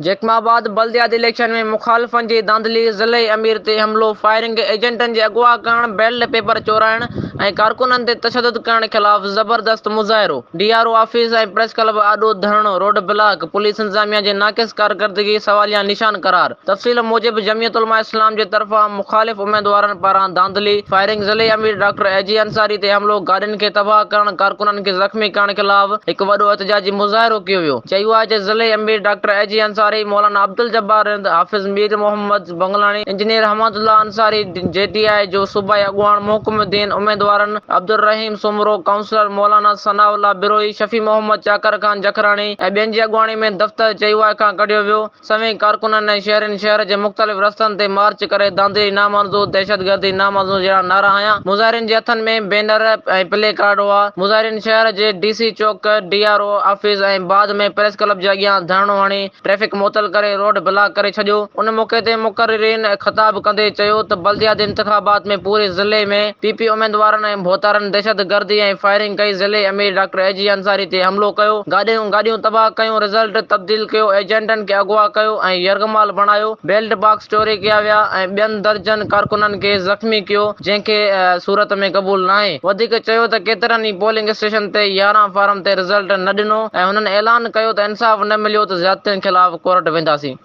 Jacob آباد بلدياتي election ۾ مخالفن جي ڌانڌلي، ضلعي امير تي حملو، فائرنگ، ايجنٽن جي اغوا ڪرڻ، بيلٽ پيپر چورائڻ ۽ ڪارڪنن تي تشدد ڪرڻ خلاف زبردست مظاهرو، D R O office ۽ press club آڏو ڌرڻو، روڊ بلاڪ، پوليس انتظاميا جي ناقص ڪارڪردگي سواليا نشان قرار. تفصيل موجب جمعيت علماء اسلام جي طرفان مخالف اميدوارن پاران ڌانڌلي، فائرنگ، ضلعي امير ڊاڪٽر اي جي انصاري تي حملو، گاڏين کي تباهه ڪرڻ، ڪارڪنن کي زخمي ڪرڻ خلاف هڪ وڏو احتجاجي مظاهرو ڪيو ويو. چيو آهي ته ضلعي امير ڊاڪٽر اي جي انصاري، مولانا عبدالجبار رند، حافظ مير محمد بنگلاڻي، انجنيئر حماد الله انصاري، جي ٽي آء جو صوبائي اڳواڻ محڪم الدين، اميدوارن عبدالرحيم سومرو، ڪائونسلر مولانا ثناء الله بروهي، شفيع محمد چاڪر خان جکراڻي ۽ ٻين جي اڳواڻي ۾ دفتر چيو کان ڪڍيو ويو. سوين ڪارڪنن ۽ شهرين شهر جي مختلف رستن تي مارچ ڪري ڌانڌلي نامنظور، دهشتگردي نامنظور جهڙا نعرا هنيا. مظاهرين جي هٿن ۾ بينر ۽ پلي ڪارڊ هئا. مظاهرين شهر جي ڊي سي چوڪ، ڊي آر او آفيس ۽ بعد ۾ پريس ڪلب جي اڳيان ڌرڻو هڻي ٽريفڪ معطل ڪري روڊ بلاڪ ڪري ڇڏيو. ان موقعي تي مقررين خطاب ڪندي چيو ته بلدياتي انتخابات ۾ پوري ضلعي ۾ پي پي اميدوارن ۽ ڀوتارن دهشتگردي ۽ فائرنگ ڪئي، ضلعي امير ڊاڪٽر اي جي انصاري تي حملو ڪيو، گاڏيون تباهه ڪيون، رزلٽ تبديل ڪيو، ايجنٽن کي اغوا ڪيو ۽ يرغمال بڻايو، بيلٽ باڪس چوري ڪيا ويا ۽ ٻين درجن ڪارڪنن کي زخمي ڪيو، جنهن کي صورت ۾ قبول ناهي. وڌيڪ چيو ته ڪيترن ئي پولنگ اسٽيشن تي 11 فارم تي رزلٽ نه ڏنو ۽ هنن اعلان ڪيو ته انصاف نه مليو ته زيادتين خلاف ڪورٽ وينداسين.